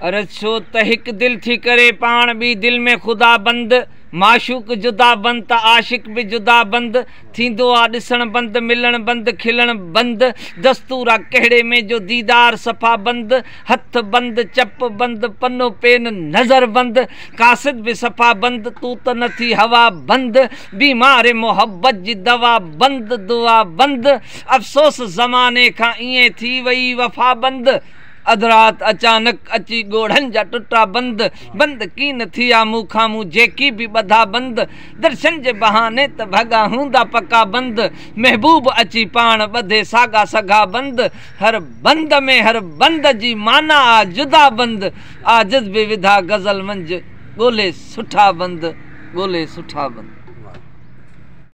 عرض ڇو ته هڪ دل ٿي ڪري پاڻ ٻي دل ۾ خدا بند، معشوق جدا بند ته عاشق به جدا بند، ٿيندو آ ڏسڻ بند، ملڻ بند، کلڻ بند، دستور آ ڪهڙي ۾ جو ديدار صفا بند، هٿ بند، چپ بند، پنو پين نظر بند، قاصد به صفا بند، تون ته نه ٿي هوا بند، بيمار محبت جي دوا بند، دعا بند، افسوس زماني کان ائين ٿي وئي وفا بند. اڌ رات اچانڪ اچي ڳوڙهن جا ٽٽا بند، بند ڪين ٿيا مون کان مون جيڪي به ٻڌا بند، درشن جي بهاني ته ڀڳا هوندا پڪا بند، محبوب اچي پاڻ ٻڌي ساڳا سگها بند، هر بند ۾ هر بند جي معنيٰ آ جدا بند، عاجز به وڌا غزل منجهه ڳولي سٺا بند، ڳولي سٺا بند.